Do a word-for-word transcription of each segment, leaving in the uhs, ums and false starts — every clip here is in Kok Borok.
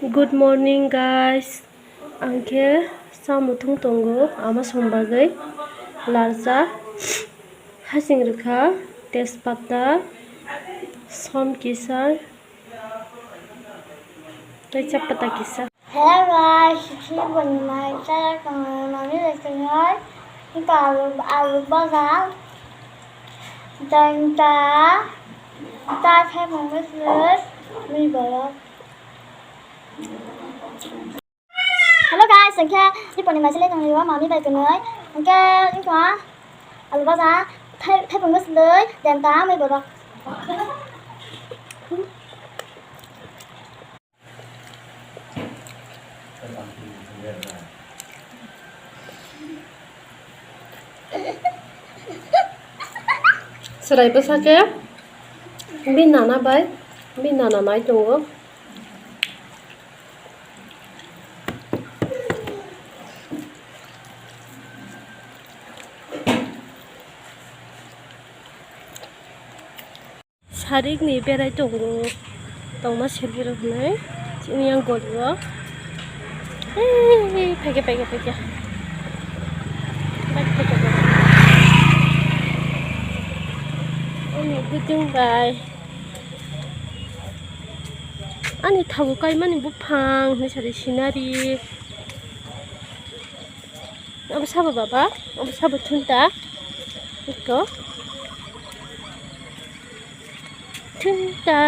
Good morning, guys. Ang khe cha muthung tongo, ama song bagwi larja, hasing rwkha, tejpata, som kisa, tei chapata kisa. Hello guys, chini boni mai cha tongo, mami bai tongo, iko alu, alu baja, danta, ta thai mangwi swi, mui borok. Hello guys, hwnkhe Riponi mai chwlwi tongwi o mami bai twnwi. Hwnkhe wngkha alu baja, thai-, thaipung bwswlwi, denta, mui borok. Chwrai bwsa khe bini nana bai, bini nana nai tongo. Sarikni berai tongo, tongma selfie rok hinwi chini yang goli o. Ei, phaikhe, phaikhe, phaikhe. Ani bwtwng bai. Ani thabu kaimani buphang hinwi sari scenery. Abo sabo baba, abo sabo thunta. Iko. Thunta.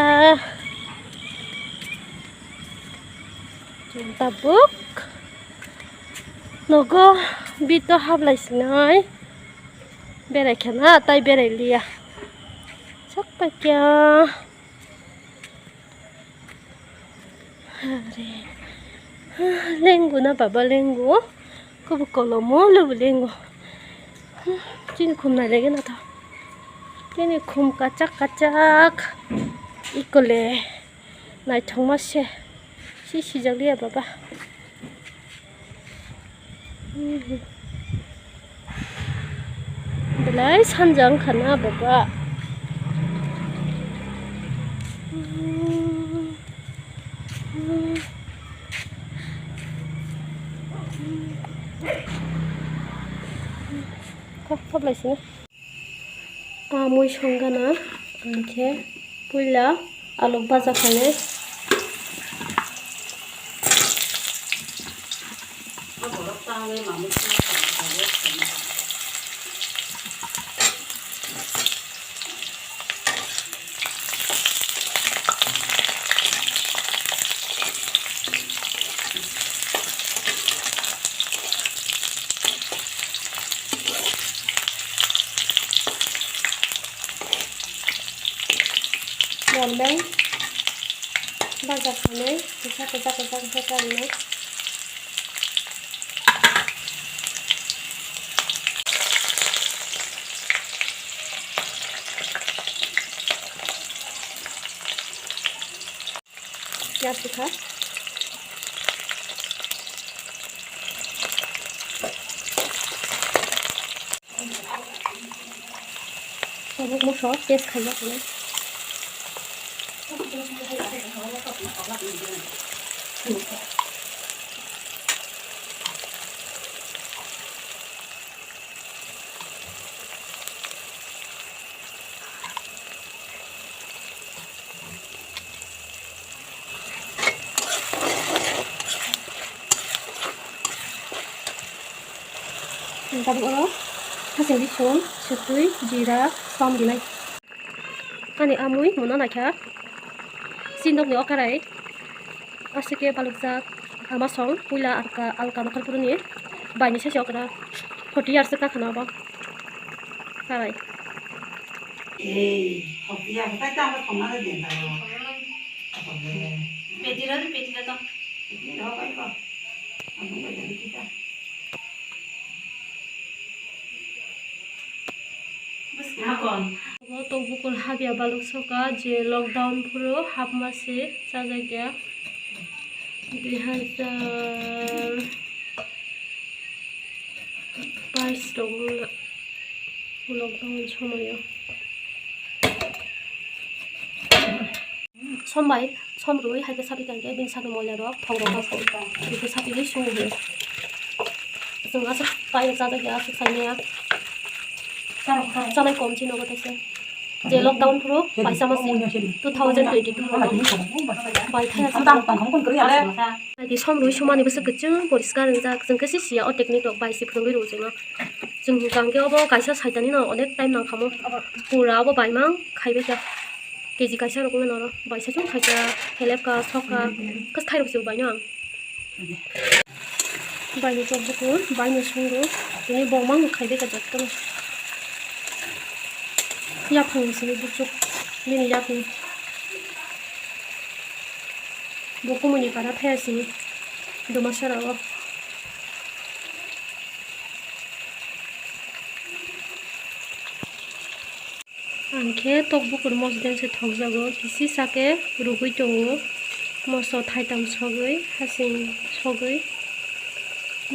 Tabuk. Nogo bito hablai sinai. Berai khana, tai berai liya. Sak paikya. Are. Lengu na baba lengu. Kubu kolomo lubu lengu. Chini khum nai lege na to. Chini khum kachak kachak. Ikole. Naithokma se. Si sijak liya baba. Belai sanja wngkha na baba. Kok kok lai sini. Ah, mui song gana, ang khe puila alok baja khainai. Normal baja khanai kisa kisa kisa kisa karinai. Piyaj rwkha. Tabuk moso paste khaijak hinwi. Tabuk oro hasing bising, sutui, jira, som dinai. Ani amui muna naikha. Sindok ni okarai. Aswk khe balukjak ama song puila alka, alka nokharpuruni baini sese okra forty years wngkha khana obo. Karai. Ei, hopiya, hotai ta amo thongna de den ta. Petiro de, petiro to. Petiro hokai ko. Amo bai jadi kita. Bwskang. Obo tok bukur habya baluk soka je lockdown phuru hapma se chajakya. Dui hazar bais rok wngna lockdown somoyo. Sombai Thom rwi hai khe sapi kha khe bini sakni moila rok thok rok kha khe sapi ri sung ri. Chwng aswk pai chajakya aswk saimaya. Chanai kom chini nogo tei se. Je lockdown phuru paisa masi two thousand twenty-two rogo bai thaya sa. Naidi som rwi sumani bwswk kwchwng poriskar wngjak. Chwng khe se siya o technique rok bai se phwrwngwi rwo chwngno. Chwng hwnkha hwnkhe obo kaisa saitani no onek time nangkhamo. Pura obo baimang khaibai kha. K G kaisa rok wngwi noro baisa chwng khaikha, helep kha, sok kha, kwthai rok se baino ang. Baino chok bukur, baino songro, tini bongmang no khaibai kha jotto no. Yaphang ni simi buchuk, bini yapni. Bo kumui ni para thaya simi, duma sara o. Ang khe tok bukur mosdeng se thokjago, kisi sake rugui tongo, moso thaitam sogwi, hasing sogwi,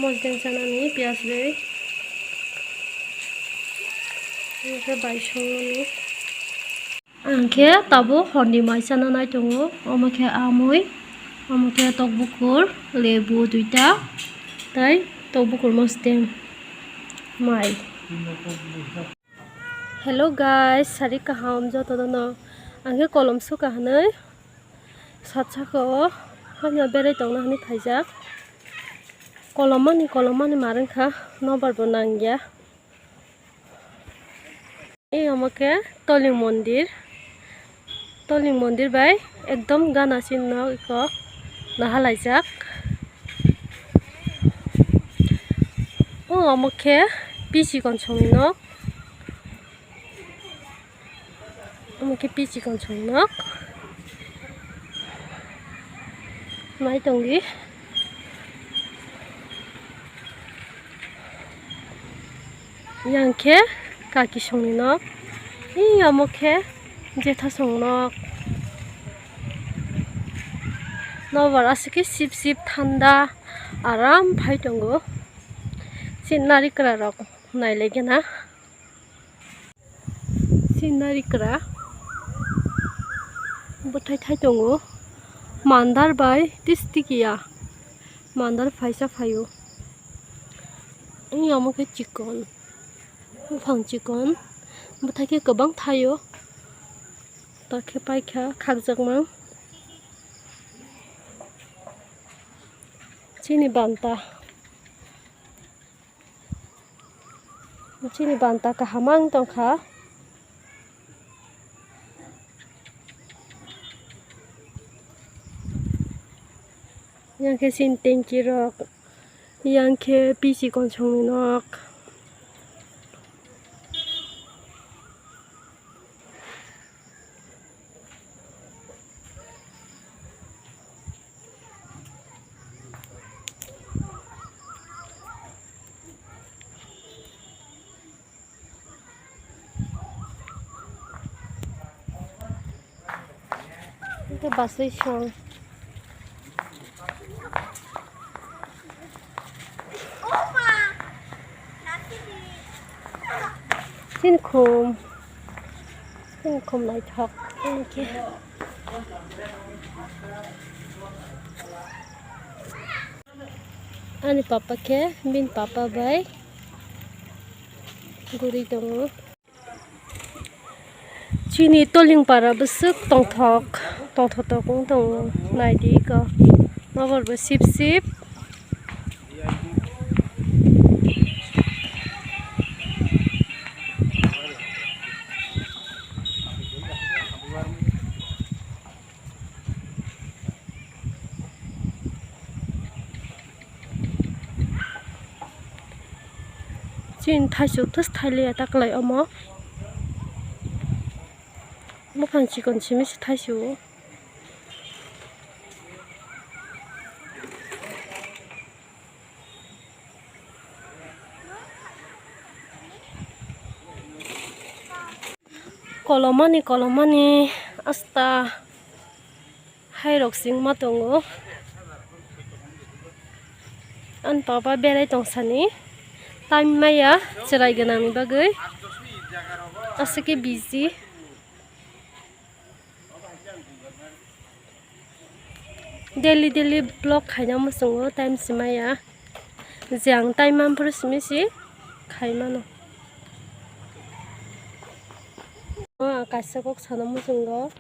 mosdeng chanani piyaj rwi, hwnkhe bai songmani. Ang khe tabuk horni mai chana nai tongo, omo khe amui, omo khe tok bukur, lebu duita, tei tok bukur mosdeng mai. Hello guys, sari kaham jotono no. Ang khe kolom suka hinwi satsako hanya berai tongna hinwi phaijak. Kolom mani, kolom mani ma rwngkha, nobar bo nangya. Ei omo khe Toling mondir. Toling mondir bai ekdom gana chini nok eko nahalaijak. O omo khe P C Konsongni nok. Omo khe P C Konsongni nok. Nai tongdi. Yang khe kaki songni nok. Ee, omo khe jetha song nok. Nobar aswk khe sip sip thanda aram phai tongo. Scenery kwrwi rok nailaigena. Scenery kwrwi bwthai thai tongo. Mandar bai twisti kiya. Mandar phaisa phaio. Ee, omo khe chikon. Buphang chikon, bwthai khe kwbang thaio, ta khe paikha khakjakma. Chini banta, chini banta kaham ang tongkha. Yang khe chini tanki rok. Yang khe P C Konsongni nok. Ito basui song. Sinkhum. Sinkhum naithok. Thank you. Ani papa khe, bini papa bai guri tongo. Chini Toling para bwswk tongthok, tongthok wng tongo, naidi eko, nokbar bo sip sip. Chini thaisuk thus thailiya taklai omo. Buphang chikon simi se thaisuk. Kolomani, kolomani, asta. Hai rok singma tongo. Ani papa berai tongsani time maya chwrai gwnangni bagwi aswk khe busy. Daily daily vlog khaina muchungo time simaya. Je ang time manphuru simi si khaimano. O ang kaisa kok sana muchungo.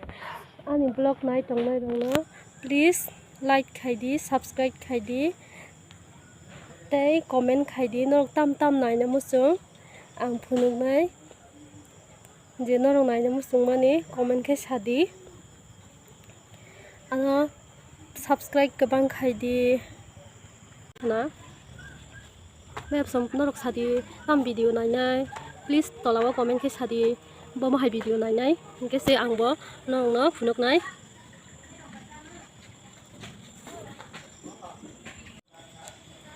Ani vlog nai tongnai rokno please like khaidi, subscribe khaidi, tei comment khaidi. Norok tam tam naina muchung ang phunuknai. Je norok naina muchungmani comment khe sadi. Ano subscribe kwbang khaidi. Na. Mepsom norok sadi tam video nainai. Please tolao comment khe sadi. Bomo hai video nainai. Hingke se angbo norokno phunuknai.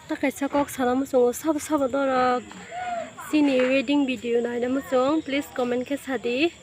Ta kaisa kok sana muchungo sabo sabo norok chini wedding video naina muchung, please comment khe sadi.